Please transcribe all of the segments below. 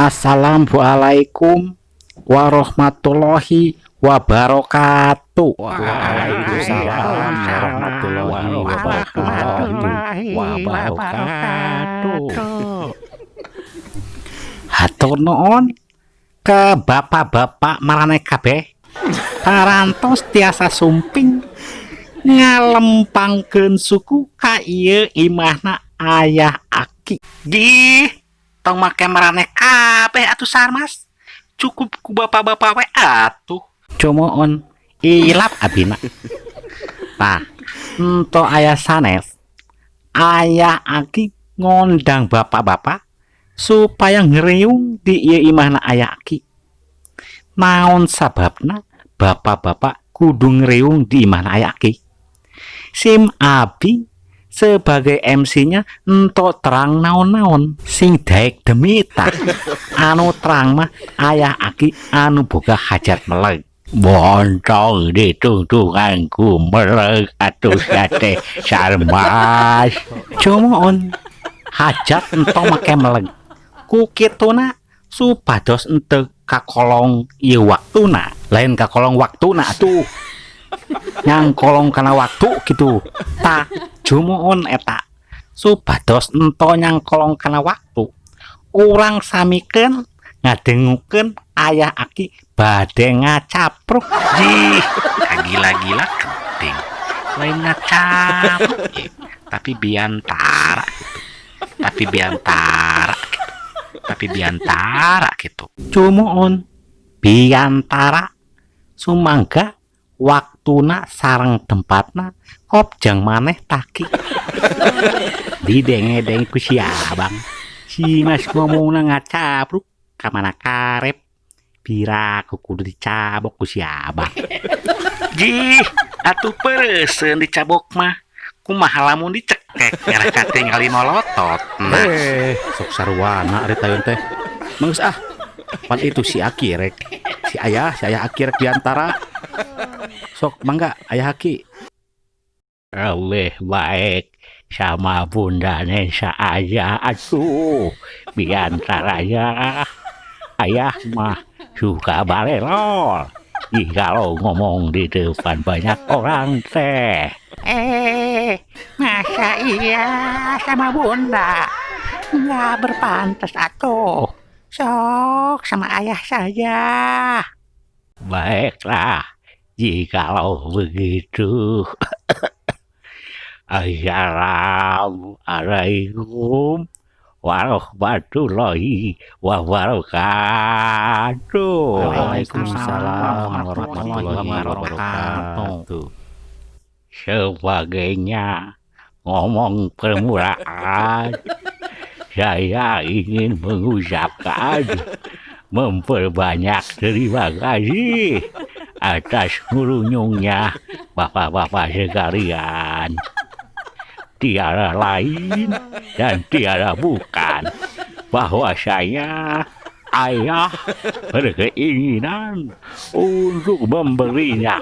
Assalamualaikum warahmatullahi wabarakatuh. Waalaikumsalam warahmatullahi wabarakatuh. Hatur nuhun ke bapak-bapak maraneh kabeh parantos tiasa sumping ngalempangkeun suku ka ieu imahna Ayah Aki. Gih, tong make maraneh kabeh atuh, Sarmas. Cukup ku bapak-bapak we atuh. Cumuun, ilap abina. Tah, ento aya sanes. Ayah Aki ngondang bapak-bapak supaya ngeriung di ieu imahna Ayah Aki. Naon sababna bapak-bapak kudu ngeriung di imahna Ayah Aki? Sim abi sebagai MC-nya ento terang naon-naon sing daek demita. Anu terang mah Ayah Aki anu boga hajat meleg. Bontong ditungtungan ku meleg atuh teh, Sarmas. Cumuun, hajat ento make meleg. Ku kituna supados ente kakolong ieu waktuna, lain kakolong waktuna atuh. Nyangkolong kana waktu gitu. Tah, jumuun eta supados ento nyangkolong kana waktu. Urang samikeun ngadengukeun Ayah Aki bade ngacapruk. Jih, gila-gila penting. Lain ngacapruk, tapi biantara gitu. Tapi biantara gitu. Tapi biantara gitu. Cumuun biantara, sumangga waktuna sareng tempatna kopjang maneh taki. Didenge-denge ku si abang. Si Mas ngomongna ngacapruk kamana karep. Piraku kudu dicabok ku si abang. Jih, atuh peureuseun dicabok mah. Kumaha lamun dicekek ngarah katingali molotot. Nah, Eh, sok sarwana ari tayeun teh. Geus ah. Pan itu si Aki rek. Si ayah Aki rek diantara. Sok mangga, Ayah Aki. Lebih baik sama Bunda Nesa aja atuh. Biantaranya ayah mah suka balelol. Ih, kalau ngomong di depan banyak orang teh. Eh, masa iya sama Bunda? Nggak berpantas atuh. Sok sama ayah saja. Baiklah, jikalau begitu. Assalamualaikum warahmatullahi wabarakatuh. Waalaikumsalam warahmatullahi wabarakatuh. Sebagainya ngomong permulaan, saya ingin mengucapkan memperbanyak terima kasih atas ngurunyungnya bapak-bapak sekalian. Tiada lain dan tiada bukan bahwa saya ayah berkeinginan untuk memberinya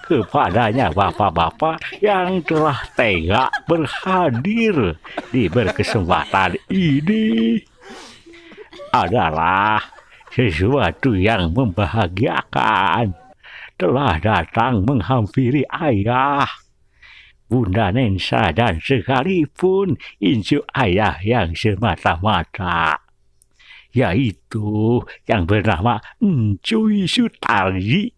kepadanya bapak-bapak yang telah tega berhadir di berkesempatan ini adalah sesuatu yang membahagiakan, telah datang menghampiri ayah, Bunda Nensa, dan sekalipun incu ayah yang semata-mata, yaitu yang bernama Encuy Sutarji,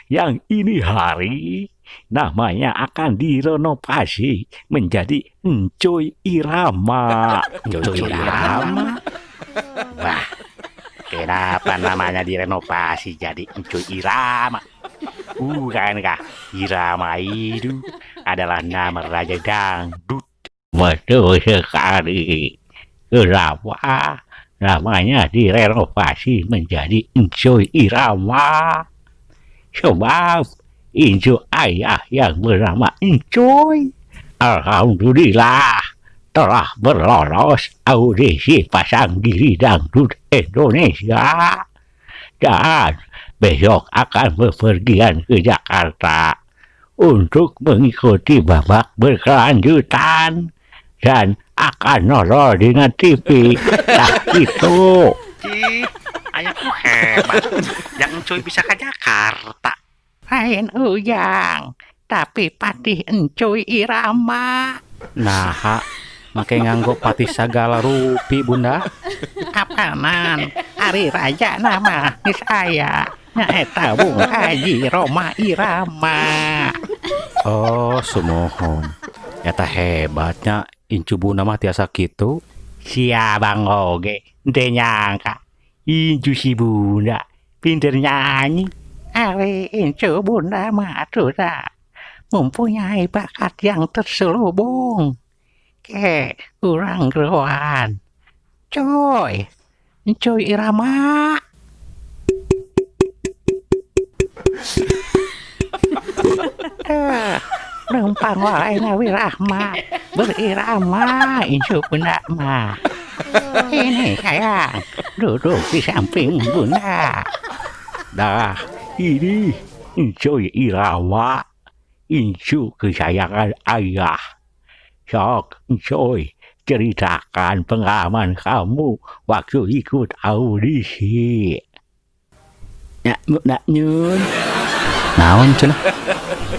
yang ini hari namanya akan direnovasi menjadi Encuy Irama. Encuy Irama? Wah, kenapa namanya direnovasi jadi Encuy Irama? Bukankah Irama itu adalah nama Raja Dangdut? Betul sekali. Kenapa namanya direnovasi menjadi Encuy Irama? Sebab incu ayah yang bernama Encuy, alhamdulillah telah berlolos audisi pasang giri dangdut Indonesia dan besok akan bepergian ke Jakarta untuk mengikuti babak berkelanjutan Dan akan nongol di TV. Nah itu. Ih, ayahku hebat. Yang Encuy bisa ke Jakarta. Lain Ujang, tapi Patih Encuy Irama. Nah, make nganggo patih sagala rupi, Bunda. Apanan, ari raja nama geus aya. Nyaeta Bung Haji Rhoma Irama. Oh, sumuhun. Eta hebatnya incu Bunda mah tiasa kitu. Sia Bang oge, henteu nyangka. Incu si Bunda pinter nyanyi. Ari incu Bunda mah atuh da mempunyai bakat yang terselubung. Ke urang geroan. Coy, Encuy Irama. Numpang wae ngawirahma, berirama incu Bunda mah. Ini sayang, duduk di samping Bunda. Dah, ini Encuy Irama, incu kesayangan ayah. Sok, Encuy, ceritakan pengalaman kamu waktu ikut audisi. Nak, nak nyun. Naon cenah?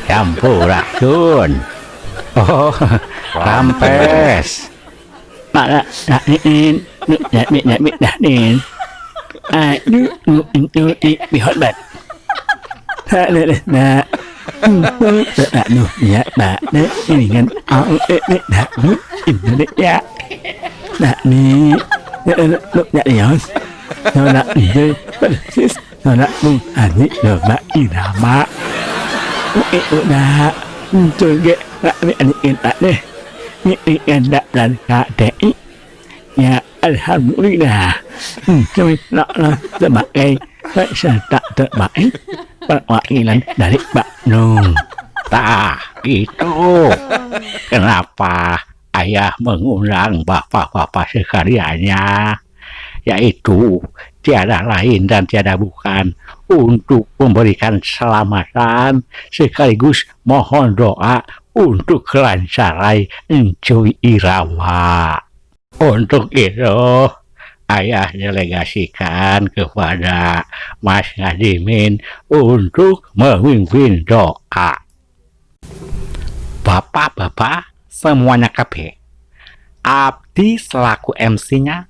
Sampurasun. Oh, rampes. Nak nak nak nin nak nak nak nak nin. Ah, nu nu nu ni bihot bat. Ha na na. Na nu ya na na ini kan a e ne na nu ini ya. Na ni na na na ya. Na na ni na na nu ani na irama. E na ge na ni ani na ne. Ni ni na dan ka de. Ya alhamdulillah. Kami nak sebagai peserta terbaik perwakilan dari Bandung. Tah, gitu. Kenapa ayah mengundang bapak-bapak sekaliannya? Yaitu tiada lain dan tiada bukan untuk memberikan selamatan sekaligus mohon doa untuk kelancaran Encuy Irama. Untuk itu ayah delegasikan kepada Mas Ngadimin untuk memimpin doa. Bapak-bapak semuanya KB, abdi selaku MC-nya,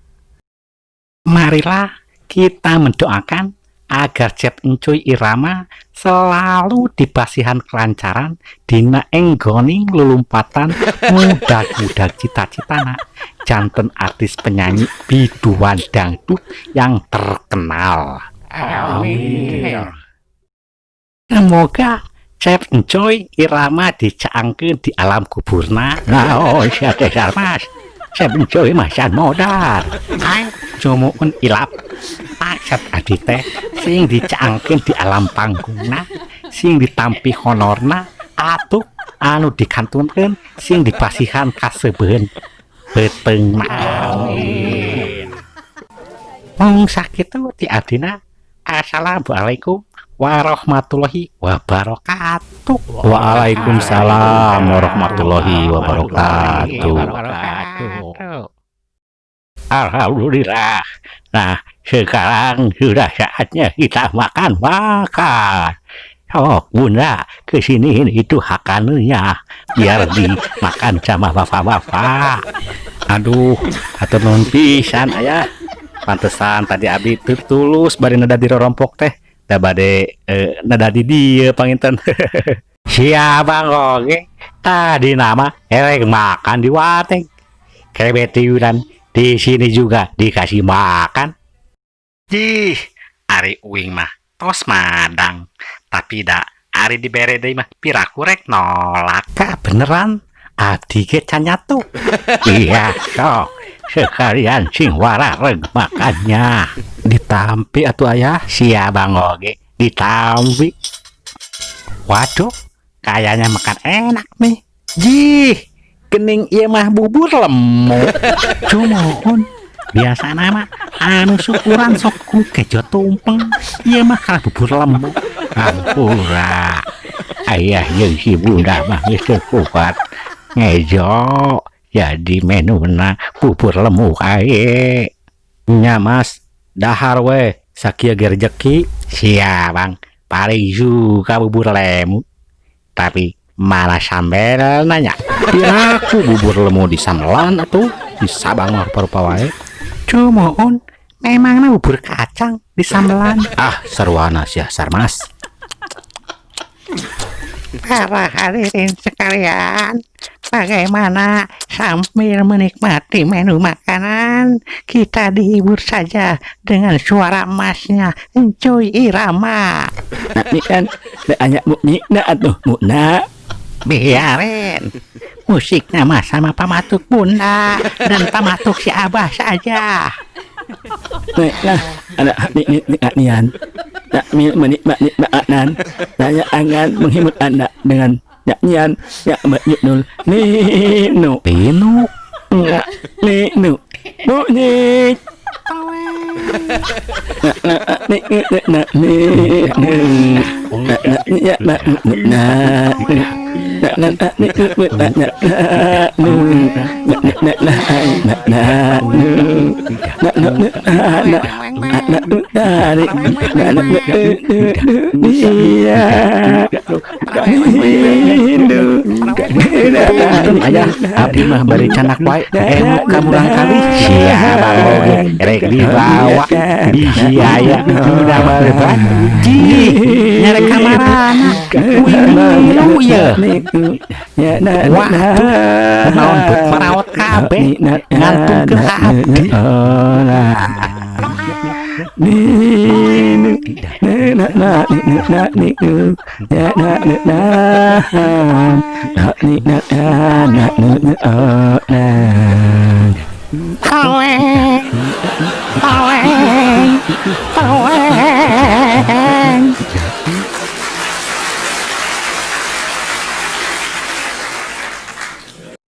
marilah kita mendoakan agar Cep Encuy Irama selalu dipasihan kelancaran dina enggoning lulumpatan muda-muda cita-citana janten artis penyanyi biduan dangdut yang terkenal. Amin. Semoga Cep Encuy Irama dicaangkeun di alam kuburna. Nah, oh sia teh Mas. Cep Encuy mah can modal. Ai cumuun ilap. Maksud adi teh sing dicaangkeun di alam panggungna, sing ditampi honorna, atuh anu dikantunkeun sing dipasihan kaseubeun beuteungna. Amin. Mung sakitu ti abdina. Assalamualaikum warahmatullahi wabarakatuh. Waalaikumsalam warahmatullahi wabarakatuh. Alhamdulillah. Nah, sekarang sudah saatnya kita makan-makan. Sok, Bunda, kesiniin itu hakannya biar dimakan sama bapak-bapak. Aduh, hatur nuhun pisan ayah. Pantesan tadi abdi teu tulus bari neda di rorompok teh. Da bade neda di dieu panginten. Siapa oge? Tadi nama erek makan di warteg. Kebetulan di sini juga dikasih makan. Jih, ari uing mah tos madang. Tapi da ari dibere deui mah piraku rek nolak. Kak beneran abdi ge can nyatu. Iya, sok. Sekalian sing warareg makannya. Ditampi atuh ayah. Sia Bang oge, ditampi. Waduh, kayaknya makan enak nih. Jih, kening ieu mah bubur lemuk. Cumuhun, biasa nama anu syukuran sok ku kejo tumpeng. Ieu mah kalah bubur lemuk. Ampura. Ayah jeung si Bunda mah geus teu kuat. Ngejo. Jadi menuna bubur lemu kae. Nya Mas, dahar we sakieu ge rejeki. Sia Bang, paling suka bubur lemu. Tapi malah sambel nanya. Piraku bubur lemu di sambelan atuh, di Sabang mah rupa-rupa wae. Cumoon, memangna bubur kacang di sambelan? Ah, sarwana sia Sarmas. Para hadirin sekalian, bagaimana sambil menikmati menu makanan, kita dihibur saja dengan suara emasnya Encuy Irama. Nah, ni kan hanya ni na atuh mu na. Biarin, musiknya mah sama pamatuk bunda dan pamatuk si abah saja. Nah, anak ni ni ni nian. Nak mi menikmati makanan. Saya akan menghibur anda dengan nyanyian yang berjudul Nino. Nino. Enggak, Nino. Bunyi. Nah, ni ni ni ni ni na na na na ni na na na na na na na na na na Ayah, abdi mah bari canak wae emuk ka murang kali. Sia Bang oge rek dibawa bisi aya udah balebat. Cih, nyarek kamarana. Wih, ye. Wah, naon bet maraot kabeh ngantunkeun ka abdi. Ni ni na na ni na ni na na na na ni na na na na Taweng, taweng, taweng.